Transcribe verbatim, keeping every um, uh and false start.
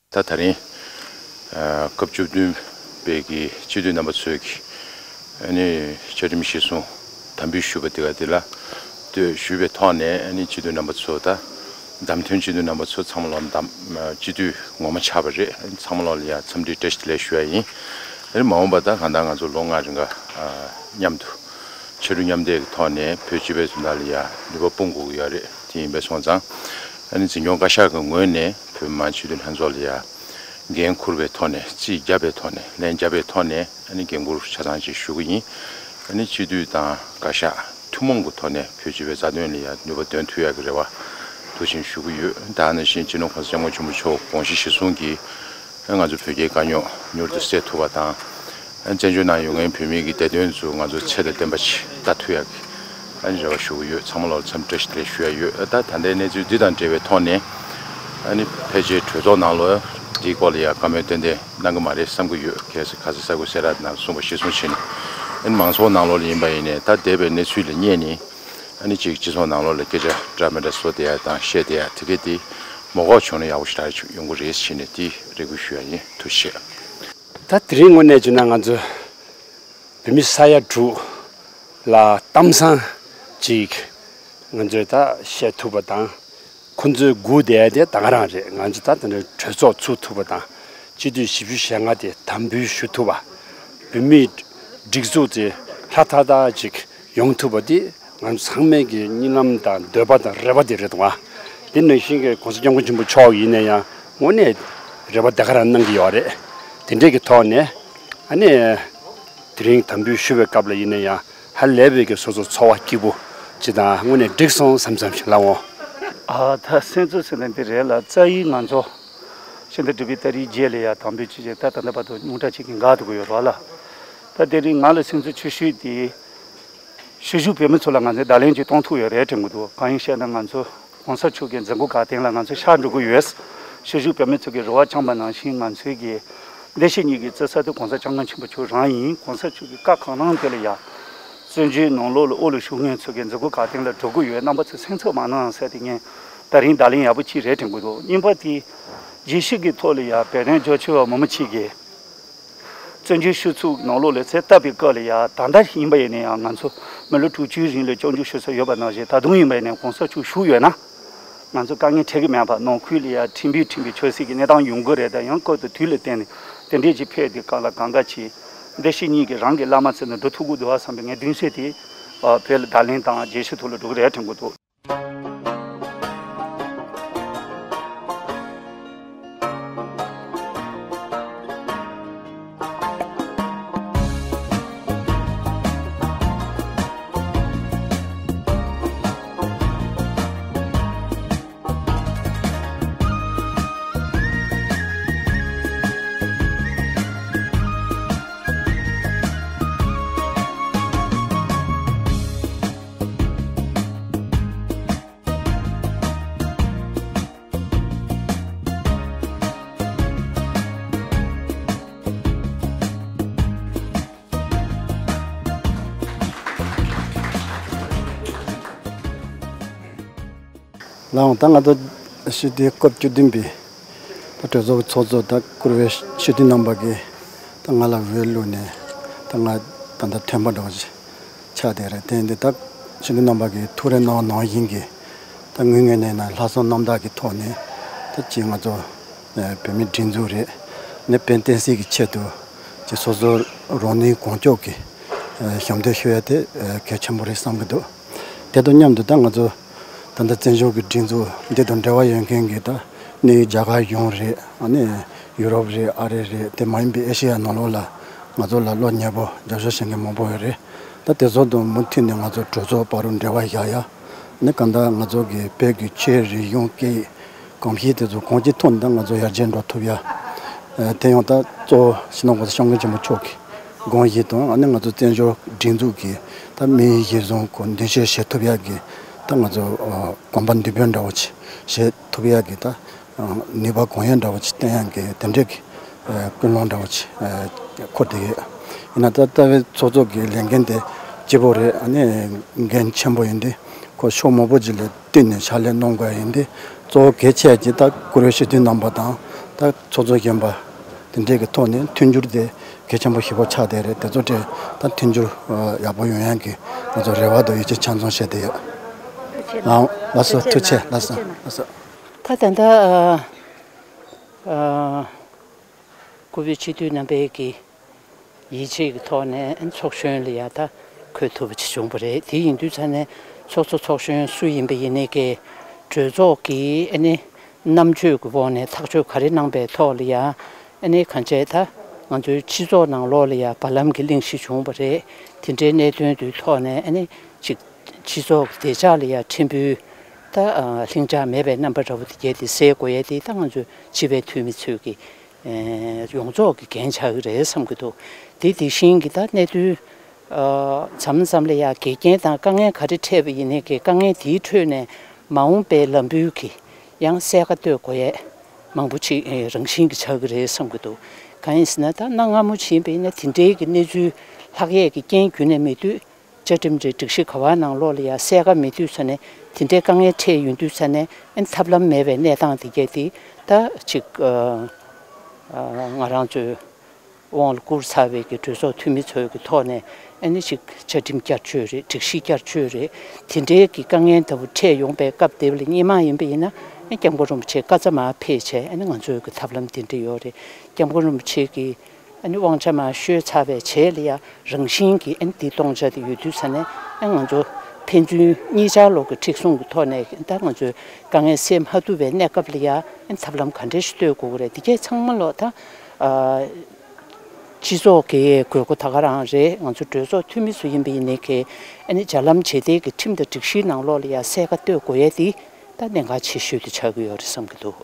ད་ད་རིང་ཨ་སྐབས་བཅུ་བདུན་པའི་གི་སྤྱི་འཐུས་རྣམ་པ་ཚོས་ཀྱི་ཨ་ནི་བཅའ་ཁྲིམས་གཞིར་བཟུང་དམ་འབུལ་ཞུས་པ་དེ་ག་དེ་ལ་ལྟོས་ཞུས་པའི་ཐོག་ནས། ཨ་ནི་སྤྱི་འཐུས་རྣམ་པ་ཚོ་དང་བདམས་ཐོན་སྤྱི་འཐུས་རྣམ་པ་ཚོ་ཚང་མ་ལོ་བདམས་སྤྱི་འཐུས་ངོ་མ་ཆགས་པ་རེད། ཚང་མ་ལོ་ལ་ཡ་འཚམས་འདྲི་བཀྲ་ཤིས་བདེ་ལེགས་ཞུ་ཡ་ཡིན། ཨ་ནི་མ་འོངས་པ་ད་གང་ལྟར་ང་ཚོ་ལོ་ལྔ་རིང་ག་ཨ་མཉམ་དུ་ཕྱར་གྲུ་མཉམ་འདེགས་ཀྱི་ཐོག་ནས་བོད་སྤྱི་པའི་བཙོན་དར་ལ་ཡ་ནུས་པ་སྤུངས་དགོས་ཀྱི་ཡོད་རེད། དེ་ཡིན་པས་སོང་ཙང་། ཨ་ནི་འཛིན་སྐྱོང་བཀའ་ཤག་གི་ངོས་ནས་བོད་མི་མང་སྤྱི་འཐུས་ལྷན་ཚོགས་ལ་ཡ་འགན་འཁུར་བའི་ཐོག་ནས། རྩིས་བརྒྱབ་པའི་ཐོག་ནས། ལན་བརྒྱབ་པའི་ཐོག་ནས། ཨ་ནི་འགན་འཁུར་ཆ་ཚང་ཅིག་ཞུ་གི་ཡིན། ཨ་ནི་སྤྱི་འཐུས་དང་བཀའ་ཤག་ཐུན་མོང་གི་ཐོག་ནས་བོད་སྤྱི་པའི་རྩ་དོན་ལ་ཡ་ནུས་པ་འདོན་ཐུབ་ཡག་གི་རེ་བ་དུ་ཆེན་ཞུ་གི་ཡོད། ད་ནང་བཞིན་སྤྱི་ནོར་༸གོང་ས་༸སྐྱབས་མགོན་ཆེན་པོ་མཆོག་དགོངས་གཞི་གཞིར་བཟུང་གིས་ང་ཚོ་བོད་རྒྱའི་དཀའ་རྙོག་མྱུར་དུ་སེལ་ཐུབ་པ་དང་། བཙན་བྱོལ་ནང་ཡོད་མཁན་བོད་མི་གི་བདེ་དོན་ཚོ་ང་ཚོ་ཚད་དང་ལྡན་པ་ཞིག་ལྟ་ཐུབ་ཡག་གི་ཨ་ནི་རེ་བ་ཞུ་གི་ཡོད། ཚང་མ་ལོ་འཚམས་འདྲི་བཀྲ་ཤིས་བདེ་ལེགས་ཞུ་ཡ་ཡོད། ད་ད་ལྟའི་གནས་ཚུལ་འདི་དང་འབྲེལ་བའི་ཐོག་ནས། ཨ་ནི་ཕལ་ཆེར་གྲོས་ཚོགས་ནང་ལོགས་འདིའི་སྐོར་ལ་ཡ་བཀའ་མོལ་ཏན་ཏན་གནང་གི་མ་རེད་བསམ་གི་ཡོད། གལ་སྲིད་ཁ་སང་གསར་འགོད་གསལ་བསྒྲགས་ནང་གསུངས་པ་གཞིར་བཟུང་བྱས་ནས། ཨ་ནི་མང་ཚོགས་ནང་ལོགས་ལ་ཡིན་པ་ཡིན་ནའི་ད་འདས་པའི་གནས་ཚུལ་ལ་བསྙད་ནས། ཨ་ནི་གཅིག་སྤྱི་ཚོགས་ནང་ལོགས་ལ་སྐད་ཆ་འདྲ་མི་འདྲ་བཟོ་བསྡད་ཡ་དང་བཤད་བསྡད་ཡ་དེ་གས་དེ་མ་འགོག་བྱུང་ན་ཡག་པོ་ཞེ་དྲག་ཅིག་ཡོང་གི་རེད་ཟེར་ནས་དེ་རེ་སྐུལ་ཞུ་ཡ་ཡིན། ཐུགས་རྗེ་ཆེ། ད་དེ་རིང་དངོས་གནས་བྱུང་ན་ང་ཚོ་བོད་མི་ས་ཡ་དྲུག་ལ་གཏམ་བཟང་ཅིག་ང་ཚོས་ད་བཤད་ཐུབ་པ་དང་། ཁོ་ཚོས་སྒུག་བསྡད་དེ་ད་ག་རང་རེད། ང་ཚོ་ད་དེ་འདྲའི་གྲོས་ཚོགས་ཚུགས་ཐུབ་པ་དང་། སྤྱི་འཐུས་བཞི་བཅུ་ཞེ་ལྔ་དེ་དམ་འབུལ་ཞུ་ཐུབ་པ། བོད་མིའི་སྒྲིག་འཛུགས་དེ་ལྷ་ཐག་ཐག་ཅིག་ཡོང་ཐུབ་པ་དེ་ང་ཚོ་ཚང་མའི་གི་གཉིད་ལམ་དང་འདོད་པ་དང་རེ་བ་དེ་རེད་འདུག་ག་དེ་ནང་བཞིན་གྱི་༸གོང་ས་༸སྐྱབས་མགོན་ཆེན་པོ་མཆོག་ཡིན་ན་ཡང་དངོས་གནས་རེ་བ་ད་ག་རང་གནང་གི་ཡོད་རེད། དེ་འདྲས་ཀྱི་ཐོག་ནས་ཨ་ནི། དེ་རིང་དམ་འབུལ་ཞུ་བའི་སྐབས་ལ་ཡིན་ན་ཡང་ཧ་ལས་པའི་གི་སོ་སོ་ཚོར་བ་སྐྱིད་པོ་ཅིག་དང་། དངོས་གནས་འགྲིག་སོང་བསམ་བསམ་ཞིག་ལབ་འོང་། ཨ་ད་སེམས་ཚོར་ཟེར་ན་འདི་རེད་ལ། རྩ་ཡིག་ང་ཚོ་ཤིན་ཏུ་འགྲིག་པའི་ཏ་རིག་བརྒྱད་ལ་ཡ་དམ་འབུལ་ཅིག་བྱས། ད་ད་ལྟ་བར་དུ་རྙོག་དྲ་ཅིག་གི་འགག་ཐུབ་ཀྱི་ཡོད་རེད་ལ། ད་དེ་རིང་ང་ལ་སེམས་ཚོར་ཆེ་ཤོས་དེ། ཤུལ་བཞུགས་བོད་མི་ཚོ་ལ་ང་ཚོས་བརྡ་ལན་ཅིག་གཏོང་ཐུབ་ཡོད་རེད་དྲན་གྱི་འདུག་གང་ཡིན་ཞེ་ན་ང་ཚོ་༸གོང་ས་མཆོག་གི་མཛད་སྒོ་གལ་ཆེན་ལ་ང་ཚོ་ཤར་འགྲོ་གི་ཡོད། ཤུལ་བཞུགས་བོད་མི་ཚོ་གི་རེ་བ་བཅངས་པ་ནང་བཞིན་ང་ཚོའི་གི་བདེ་སྐྱིད་གཉིས་ཀྱི་རྩིས་ས་དེ་༸གོང་ས་༸སྐྱབས་མགོན་ཆེན་པོ་མཆོག་རང་ཡིན། ༸གོང་ས་མཆོག་གི་བཀའ་གང་གནང་དེ་ལ་ཡ། བཙན་བྱོལ་ནང་ལོགས་ལ་དབུ་ལ་བཞུགས་མཁན་ཚོ་གི་མཛད་སྒོ་གལ་ཆེན་ལ་འགྲོ་གི་ཡོད། རྣམ་པ་ཚོ་སེམས་ཚོར་མ་གནང་ཟེར་དེ་ངས་ད་རིང་བརྡ་ལན་ཡག་པོ་ཅིག་རེད་དྲན་གྱི་འདུག་གཉིས་པ་དེ། རྒྱལ་སྤྱི་གི་ཐོག་ལ་ཡ་བོད་དོན་རྒྱབ་སྐྱོར་བ་མང་པོ་ཅིག་གིས། བཙན་བྱོལ་སྤྱི་ཚོགས་ནང་ལོགས་ལ་ཚད་ལྟ་བའི་སྐབས་ལ་ཡ། ད་ལྟ་ཡིན་པ་ཡིན་ན་ཡང་ང་ཚོ་མི་ལོ་དྲུག་ཅུའི་རིང་ལ་སྐྱོན་བརྗོད་ཞུ་ས་ཡོད་པ་ནང་བཞིན། ད་དུང་ཡིན་པ་ཡིན་ན་ཡང་༸གོང་ས་མཆོག་བཞུགས་ཡོད་ན། ང་ཚོ་དཀའ་ངལ་འཕྲད་ཀྱི་མེད་པ། ནང་ཁུལ་ལ་ཡ་ཁྲིམས་བུ་ཁྲིམས་ཀྱི་ཆོས་སྲིད་ཀྱི་གནས་སྟངས་ཡོང་གི་རེད། ད་ཡང་སྐབས་དང་དུས་ལ་བརྟེན་ནས་དེ་འདྲས་ཅིག་ཕེབས་དུས་སྒང་ལ་གང་ག་ཅིག་བདེ་སྐྱིད་གཉིས་ཀྱི་རང་གི་བླ་མ་ཚོ་ནང་འགྲོ་ཐུབ་ཀྱི་འདུག་བསམ་པའི་ངའི་གདུང་སེམས་དེ་བོད་ལ་བརྡ་ལན་དང་རྗེས་ཤུལ་ཐོག་ལ་འགྲོ་གི་རེད་དྲན་གྱི་འདུག་ལགས་འོང་། ད་ང་ཚོ་སྤྱི་འཐུས་སྐབས་བཅུ་བདུན་པའི་ད་གྲོས་ཚོགས་ཀྱི་ཚོགས་གཙོ་དང་བཀུར་འོས་སྤྱི་འཐུས་རྣམ་པ་གིས་ད་ང་ལ་འོས་བླུགས་ནས། ད་ང་ད་ལྟ་ཐོན་པ་འདྲ་བོ་ཞིག་ཆགས་བསྡད་རེད། དེ་ཡིན་དུས་ད་སྤྱི་འཐུས་རྣམ་པ་གིས་ཐུགས་རེ་གནང་བ་ནང་བཞིན་གྱི་ད་དངོས་གནས་ནས་ན་ལྷག་བསམ་རྣམ་དག་གི་ཐོག་ནས་ད་ཅིག་ང་ཚོ་བོད་མིའི་སྒྲིག་འཛུགས་རེད། ནས་ཕན་བསྟན་སྲིད་ཀྱི་ཆེད་དུ་ཅིག་སོ་སོ་རང་ནུས་གང་ལྕོགས་ཀྱིས་ཞབས་འདེགས་ཞུ་ཡ་དེ་གལ་ཆེན་པོ་རེད་བསམ་གྱི་འདུག་དེ་དང་མཉམ་དུ་ད་ང་ཚོ་ད་ལྟ་བཙན་བྱོལ་གྱི་སྒྲིག་འཛུགས་འདི་དང་འབྲེལ་བ་ཡོད་མཁན་གྱི་ད་གནས་ཡུལ་རྒྱ་གར་གཞུང་རེད། ཨ་ནི་ཡུ་རོབ་རེད། ཨ་རི་རེད། དེ་མ་ཡིན་པའི་ཨེ་ཤེ་ཡ་ནང་ལོགས་ལ་ང་ཚོ་ལ་བློ་ཉེ་པོ་རྒྱབ་སྐྱོར་བྱེད་མཁན་མང་པོ་ཡོད་རེད། ད་དེ་ཚོ་དང་མུ་མཐུད་ནས་ང་ཚོ་གྲོས་ཚོགས་བར་དུ་འབྲེལ་བ་བཞག་ཡ། ཨ་ནི་གང་ལྟར་ང་ཚོ་གི་བོད་ཀྱི་ཆོས་རིག་གཞུང་སྐད་ཡིག་གོམས་གཤིས་དེ་ཚོ་གང་ཅིའི་ཐོག་ནས་ད་ང་ཚོ་ཡར་རྒྱས་འགྲོ་ཐུབ་ཡ། ཨ་དེ་ཡང་ད་གཙོ་བོ་སྤྱི་ནོར་༸གོང་ས་༸སྐྱབས་མགོན་ཆེན་པོ་མཆོག་གི་དགོངས་གཞི་དང་། ཨ་ནི་ང་ཚོ་བཙན་བྱོལ་སྒྲིག་འཛུགས་ཀྱི་ད་དམིགས་ཡུལ་གཞིར་བཟུང་གི་མདུན་སྐྱོད་བྱེད་ཐུབ་ཡག་གི་ད་ང་ཚོ་ཨ་གོམ་པ་མདུན་སྤོས་འདྲ་བོ་ཅིག་བྱེད་ཐུབ་ཡག་གི་ད་ནུས་པ་གང་ཡོད་འདྲ་བོ་ཅིག་བསྟན་ཡག་གི་དེ་འདྲའི་གི་ཨ་ཀུན་སློང་འདྲ་བོ་ཅིག་ཨ་འཁོར་བསྡད་ཡོད། ཡིན་ན་ད་ལྟ་བའི་ཚོགས་གཙོ་གི་ལས་འགན་དེ་ལྕི་པོ་རེད། ཨ་ནི་འགན་ཆེན་པོ་ཡིན་དུས་ཁོ་ཕྱོགས་མང་པོ་ཅིག་ལ་བསྟུན་ནས་ཕྱག་ལས་གནང་དགོས་ཡིན་དུས། གཙོ་བོ་གལ་ཆེ་ཅིག་ད་བཀུར་འོས་སྤྱི་འཐུས་རྣམ་པ་དང་ ད་ཚོགས་གཙོ་གཞོན་པ་དེ་འདྲས་ཀྱི་ཐོག་ནས་མཐུན་འགྱུར་དེ་གལ་ཆེན་པོ་ཞེ་པོ་ཆགས་བསྡད་རེད། དེ་ཚོ་དེ་ད་མཐུན་འགྱུར་ཡག་པོ་ཡོང་ཡག་གི་ང་ཚོ་རེ་བ་དང་ཡིད་ཆེས་ཆ་ཚང་བྱས་བསྡད་ཡོད། ཨང་། ལགས་སོ། ཐུགས་རྗེ་ཆེ། ལགས་སོ། ལགས་སོ། ད་ད་ལྟ་ཨ་ཨ་སྐུ་བོད་སྤྱི་འཐུས་རྣམ་པའི་གི་ཡིད་ཆེས་ཀྱི་ཐོག་ནས་ཚོགས་གཞོན་ལ་ཡ་ད་འཁོད་ཐུབ་པ་ཅིག་བྱུང་བ་རེད། དེ་ཡིན་དུས་ཙ་ནས་ཚོགས་གཙོ་ཚོགས་གཞོན་སུ་ཡིན་པ་ཡིན་ནའི་གི་གྲོས་ཚོགས་ཀྱི་ཨ་ནི་རྣམ་དཔྱོད་ཀྱི་འོག་ནས་ཐག་གཅོད་ག་རེ་གནང་པའི་ཐོག་ལ་ཡ་ཨ་ནི་གང་བྱས་ད་ང་ཚོའི་སྤྱི་ཚོགས་ནང་ལོགས་ལ་ཡ་བར་ལམ་གྱི་གླེང་གཞི་བྱུང་བ་རེད། དེ་འདྲའི་གནད་དོན་དེའི་ཐོག་ནས་ཨ་ནི་ཅིག་སྤྱི་ཚོགས་ཀྱི་བདེ་འཇགས་ལ་ཡ་ཕྲན་བུ་ད་ལྷིང་འཇགས་མེད་པའི་རྣམ་པ་འདྲ་བོ་དེ་གྱད་དེ་སེལ་དགོས་ཡ་དེ་ད་ང་ཚོའི་སྤྱི་པའི་འཐུས་མི་ཚོས་ཀྱི་ཡོངས་རྫོགས་ཀྱི་འགན་ཆགས་ཀྱི་རེད་བསམ་གྱི་འདུག་དེ་དེ་བཞིན་གྱི་ད་གནས་ཚུལ་མཚམས་མཚམས་ལ་ཡ་འགལ་རྐྱེན་དང་དཀའ་ངལ་ག་རེ་འཕྲད་པ་ཡིན་ནའི་གི་དཀའ་ངལ་དེའི་ཁྲོད་ནས་མ་འོངས་པའི་ལམ་བུའི་གི་ཡང་གསལ་ཁ་གཏོད་དགོས་ཡས་མང་པོ་ཅིག་རང་བཞིན་གྱི་ཆགས་ཀྱི་རེད་བསམ་གྱི་འདུག་གང་ཡིན་ཟེར་ན་ད་གནའ་སྔ་མོ་ཕྱིན་པ་ཡིན་ན་དེ་འདྲའི་གི་གནས་ཚུལ་ལྷག་ཡས་ཀྱི་རྐྱེན་རྒྱུན་ནས་མེད་དུས། བཅའ་ཁྲིམས་རེད། སྒྲིག་གཞི་ག་བ་ནང་ལོགས་ལ་ཡ་གསལ་ཁ་མེད་དུས་ས་ནས་དེ་འདྲའི་དཀའ་ངལ་འཕྲད་ཡོང་དུས་ས་ནས་ཨན་ཐབས་ལམ་མེད་པའི་གནས་སྟངས་དེ་གས་དེ་ད་ཅིག་ཨ་ཨ་ང་རང་ཚོའི་དབང་ལ་བསྐུར་ཚར་བའི་གི་གྲོས་ཚོགས་འཐུས་མི་ཚོའི་གི་ཐོག་ནས་ཨ་ནི་ཅིག་བཅའ་ཁྲིམས་བསྐྱར་བཅོས་རེད། སྒྲིག་གཞི་བསྐྱར་བཅོས་རེད། དེ་འདྲའི་གི་དཀའ་ངལ་ལྟ་བུ་འཕྲད་ཡོང་པའི་སྐབས་དེ་ལ་སྔོན་མ་ཡིན་པ་ཡིན་ན་ཨ་སྐྱབས་མགོན་རིན་པོ་ཆེ་བཀའ་སྩལ་མར་ཕེབས་བྱས་ཨ་ནི་ང་ཚོའི་གི་ཐབས་ལམ་དེ་འདྲ་ཡོད་རེད། སྐྱབས་མགོན་རིན་པོ་ཆེ་གི་ཨ་ནི་དབང་ཆ་མར་ཤོད་ཚར་བའི་རྗེས་ལ་ཡ་རང་བཞིན་གྱིས་ཨ་ནི་འདི་གཏོང་བྱ་དེ་ཡོད་དུས་ས་ནས་ཨ་ང་ཚོ་ཕན་ཚུན་གཉིས་ཆར་ལོག་གི་མཁྲེགས་བཟུང་གི་ཐོག་ནས་ད་ང་ཚོས་དཀའ་ངལ་སེལ་མ་ཐུབ་པའི་གནས་སྐབས་ལ་ཡ་ཨ་ནི་ཐབས་ལམ་ག་འདྲས་ཤིག་གཏོད་དགོས་ཀྱི་རེད། འདི་གས་ཚང་མ་ལོག་ད་ཨ་སྤྱི་ཚོགས་ཀྱི་དགོས་མཁོ་ད་ག་རང་རེད། ང་ཚོ་གྲོས་ཚོགས་འཐུས་མི་ཚོ་ཡིན་པ་ཡིན་ནའི་གི་ཨ་ནི་བརྒྱ་ལམ་བྱེད་བདེ་གི་ཁྲིམས་དང་སྒྲིག་གཞིའི་ནང་ལོགས་ལ་ཡ་གསལ་ཁ་གཏོད་དགོས་ཡས་འདི་ད་གནད་འགག་ཆེ་ཤོས་དེ་ཆགས་ཀྱི་ཡོད་རེད་བསམ་གྱི་འདུག